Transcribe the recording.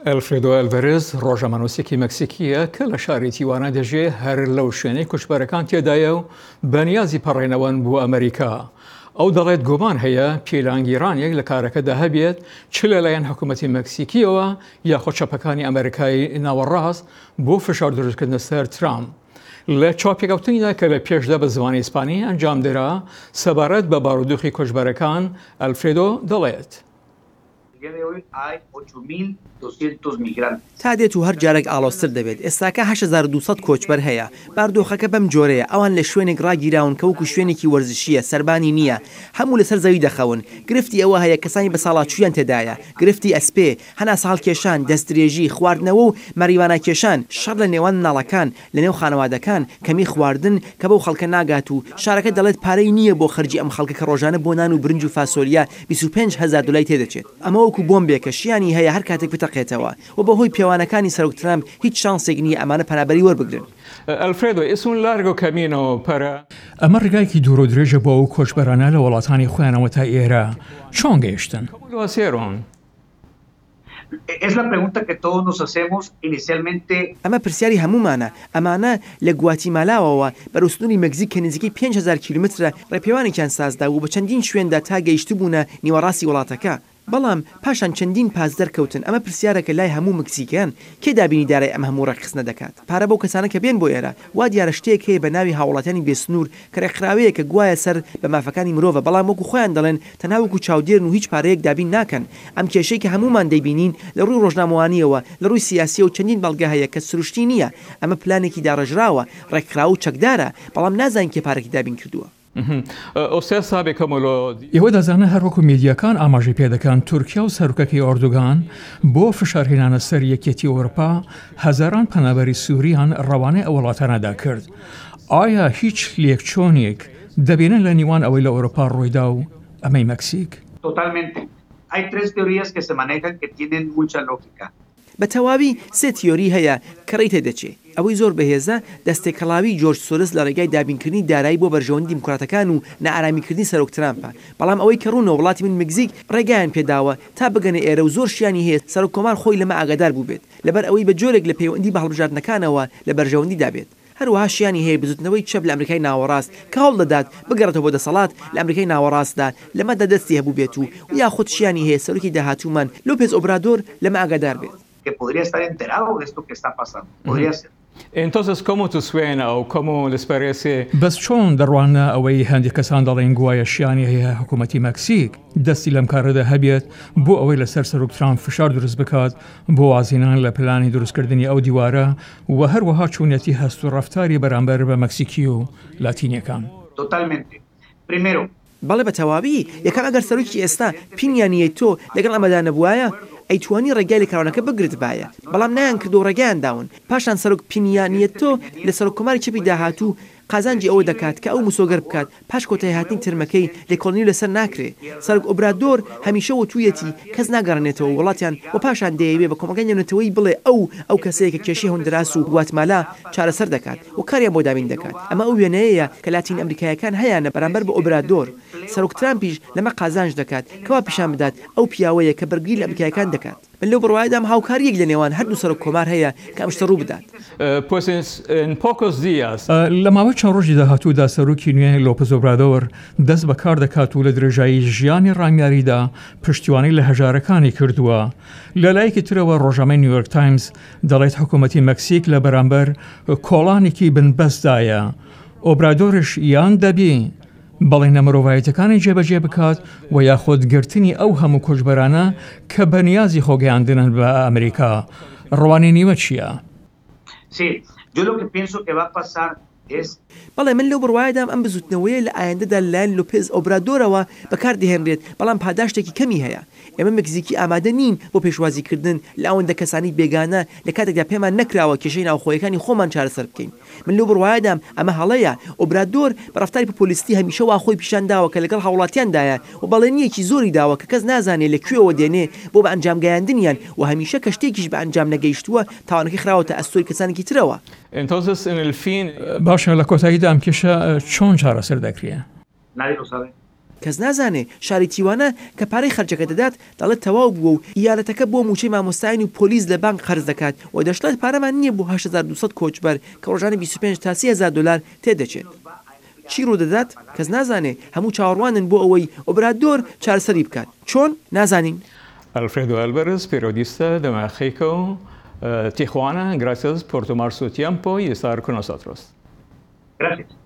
ئەلفرێدۆ ئەلڤەرێز ڕۆژنامەنووسێکی مەکسیکییە کە لە شاری تیوانا دەژێ، هەر لەو شوێنەی کوچبەرەکان تێدایە و بەنیازی پەڕێنەوەن بۆ ئەمریکا. ئەو دەڵێت گومان هەیە پیلانگیڕانێک لە کارەکەدا هەبێت چ لەلایەن حکوومەتی مەکسیکییەوە یاخۆ چەپەکانی ئەمریکای ناوەڕاست بۆ فشار دروستکردنە سەر ترامپ. لە چاوپێکەوتنیدا کە لە پێشدا بە زمانی ئیسپانی ئەنجامدرا سەبارەت بە بارودۆخی کۆچبەرەکان، ئەلفرێدۆ دەڵێت. تا دێت و هەر جارێک ئاڵۆزتر دەبێت، ئێستاکە 8200 کۆچبەر هەیە، بارودۆخەکە بەم جۆرەیە، ئەوان لە شوێنێک ڕاگیراون کە وەکو شوێنێکی وەرزشییە، سەربانی نییە، هەموو لەسەر زەوی دەخەون، گرفتی ئەوە هەیە کەسانی بەساڵاچوویان تێدایە، گرفتی ئەسپێ، هەناسەهەڵکێشان، دەستدرێژی، خواردنەوە و ماریواناکێشان، شەڕ لە نێوان مناڵەکان، لە نێو خانەوادەکان، کەمی خواردن کە بەو خەڵکە ناگات و شارەکە دەڵێت پارەی نییە بۆ خەرجی ئەم خەڵکە کە ڕۆژانە بۆ نان و برنج و فاسۆلیا 25 هەزار دۆلای تێدەچێت. ئەمە وەکو بۆمبێکە شیانی هەیە هەر کاتێک بتەقێتەوە و بەهۆی پێوانەکانی سەرۆک ترامپ هیچ شانسێک نییە ئەمانە پەنابەری وەربگرن. Alfredo، es un largo camino para. ئەمە ڕێگایەکی دوور و درێژە بۆ ئەو کۆچبەرانە لە وڵاتانی خۆیانەوە تا ئێرە چۆن گەیشتن؟ ئەمە پرسیاری هەموومانە، ئەمانە لە گواتیمالاوەوە بەرەو سنووری مەکزیک کە نزیکەی 5000 کیلۆمەترە ڕێپێوانێکیان سازدا و بە چەندین شوێندا تا گەیشتبوونە نیوەڕاستی وڵاتەکە. بەڵام پاشان چەندین پاس دەرکەوتن، ئەمە پرسیارێکە لای هەموو مەکزیکیان، کێ دابینی دارای ئەم هەموو ڕێکخستنە دەکات؟ پارە بەو کەسانە کە بێن بۆ ئێرە، وا دیارە شتێک هەیە بە ناوی هاووڵاتیانی بێ سنوور کە ڕێکخراوەیەکە گوایە سەر بە مافەکانی مرۆڤە بەڵام وەکو خۆیان دەڵێن تەنها وەکو چاودێرن و هیچ پارەیەک دابین ناکەن. ئەم کێشەی کە هەموومان دەیبینین لە ڕووی ڕۆژنامەوانییەوە، لە ڕووی سیاسییەوە چەندین بەڵگە هەیە کە سروشتی نییە. ئەمە پلانێکی داڕێژراوە، ڕێکخراو و چەکدارە، بەڵام نازانین کێ پارەکی دابین کردووە. ئێوە دەزانن هەر وەکو میدیاکان ئاماژەی پێدەکەن تورکیا و سەرۆکەکەی ئۆردوگان بۆ فشارهێنانە سەر یەکێتی ئەوروپا هەزاران پەنابەری سوریان ڕەوانەی ئەو وڵاتانەدا کرد. ئایا هیچ لێکچۆنێک دەبینن لە نیوان ئەوەی لە ئەوروپا ڕوویدا و ئەمەی مەکسیک؟ بە تەواوی سێ تیۆری هەیە کە ڕێی تێدەچێ. ئەوەی زۆر بەهێزە، دەستتێکەڵاویی جۆرج سۆرس لە ڕێگای دابینکردنی دارایی بۆ بەرژەوەندی دیموکراتەکان و نائارامیکردنی سەرۆک ترامپە. بەڵام ئەوەی کە ڕوونە وڵاتی من مکزیک ڕێگایان پێداوە تا بگەنە ئێرە و زۆر شیانی هەیە سەرۆک کۆمار خۆی لەمە ئاگادار بووبێت لەبەر ئەوەی بە جۆرێک لە پەیوەندی بە هەڵبژاردنەکانەوە لە بەرژەوەندیدا بێت. هەروەها شیانی هەیە بزوتنەوەی چەپ لە ئەمریکای ناوەڕاست کە هەوڵ دەدات بگەڕێتەوە بۆ دەسەڵات لە ئەمریکای ناوەڕاستدا لەمەدا دەستی هەبووبێت و یاخود شیانی هەیە سەرۆکی داهاتوومان لۆپێز ئۆبرادۆر لەمە ئاگادار بێت. بەس چۆن دەڕواننە ئەوەی هەندێک کەسان دەڵێن گوایە شیانی هەیە حکوومەتی مەکسیک دەستی لەم کارەدا هەبێت بۆ ئەوەی لەسەر سەرۆک ترامپ فشار دروست بکات بۆ وازهێنان لە پلانی دروستکردنی ئەو دیوارە و هەروەها چۆنیەتی هەست و ڕەفتاری بەرامبەر بە مەکسیکی و لاتینیەکان. بەڵێ بە تەواوی، یەکەم ئەگەر سەرۆکی ئێستا، پینیا نیێتۆ، لەگەڵ ئەمەدا نەبوایە، ئەیتوانی ڕێگای لە کاروانەکە بگرتبایە، بەڵام نەیانکردووە و ڕێگایان داون، پاشان سەرۆک پینیا نیێتۆ لە سەرۆک کۆماری چەپی داهاتوو قازانجی ئەوە دەکات کە ئەو مسۆگەر بکات پاش کۆتاییهاتنی ترمەکەی لێکۆڵینەوەی لەسەر ناکرێ. سەرۆک ئۆبرادۆر هەمیشە وتوویەتی کەس ناگەڕێنێتەوە وڵاتیان و پاشان دەیەوێ بە کۆمەڵگای نێونەتەوەیی بڵێ ئەو ئەو کەسەیە کە کێشەی هۆندراس و گواتمالا چارەسەر دەکات و کاریان بۆ دابین دەکات. ئەمە ئەو وێنەیەیە کە لاتین ئەمریکاییەکان هەیانە بەرامبەر بە ئۆبرادۆر. سەرۆک ترامپیش لەمە قازانج دەکات کە وا پیشان بدات ئەو پیاوەیە کە بەرگری لە ئەمریکاییەکان دەکات. من لەو بڕوایەدام هاوکارییەک لە نێوان هەردوو سەرۆک کۆمار هەیە کە ئەم شتە ڕووبدات. لە ماوەی چەند ڕۆژی داهاتوودا سەرۆکی نوێ لۆپز ئۆبرادۆر دەست بە کار دەکات و لە درێژایی ژیانی ڕامیاریدا پشتیوانی لە هەژارەکانی کردووە. لە لایەکی ترەوە ڕۆژنامەی نیویۆرک تایمز دەڵێت حکوومەتی مەکسیک لە بەرامبەر کۆڵانێکی بنبەستدایە، ئۆبرادۆرش یان دەبی بەڵێنە مرۆڤایەتیەکانی جێبەجێ بکات و یاخود گرتنی ئەو هەموو کۆچبەرانە کە بەنیازی خۆگەیاندنن بە ئەمریکا. ڕوانینی وە چییە؟ بەڵێ، من لەو بڕوایەدام ئەم بزووتنەوەیە لە ئایندەدا لەلایەن لۆپێز ئۆبرادۆرەوە بەکاردەهێنرێت، بەڵام پاداشتێکی کەمی هەیە. ئێمە مەکزیکی ئامادە نین بۆ پێشوازیکردن لە ئەوەندە کەسانی بێگانە لە کاتێکدا پێمان نەکراوە کێشەی ناوخۆیەکانی خۆمان چارەسەر بکەین. من لەو بڕوایەدام ئەمە هەڵەیە. ئۆبرادۆر بە ڕەفتاری پۆپۆلیستی هەمیشە وا خۆی پیشان داوە کە لەگەڵ هاوڵاتیاندایە و بەڵێنییەکی زۆری داوە کە کەس نازانێ لە کوێوە دێنێ بۆ بە ئەنجامگەیاندنیان و هەمیشە کە شتێکیش بە ئەنجام نەگەیشتووە تاوانەکەی خراوەتە ئەستۆی کەسانێکی ترەوە. باشە لە کۆتاییدا ئەم کێشە چۆن چارەسەر دەکرێ؟ کەس نازانێ. شاری تیوانا کە پارەی خەرجەکە دەدات، دەڵێت تەواو بووە و ئیالەتەکە بۆ مووچەی مامۆستایان و پۆلیس لە بانک قەرز دەکات و دەشڵێت پارەمان نییە بۆ 8200 کۆچبەر کە ڕۆژانە 25 تا 30 هەزار دۆلار تێدەچێت. چی ڕوودەدات؟ کەس نازانێ. هەموو چاوەڕوانن بۆ ئەوەی ئۆبرادۆر چارەسەری بکات. چۆن؟ نازانین. Alfredo Álvarez, periodista de México, Tijuana, gracias por tomar su tiempo y estar con nosotros. Gracias.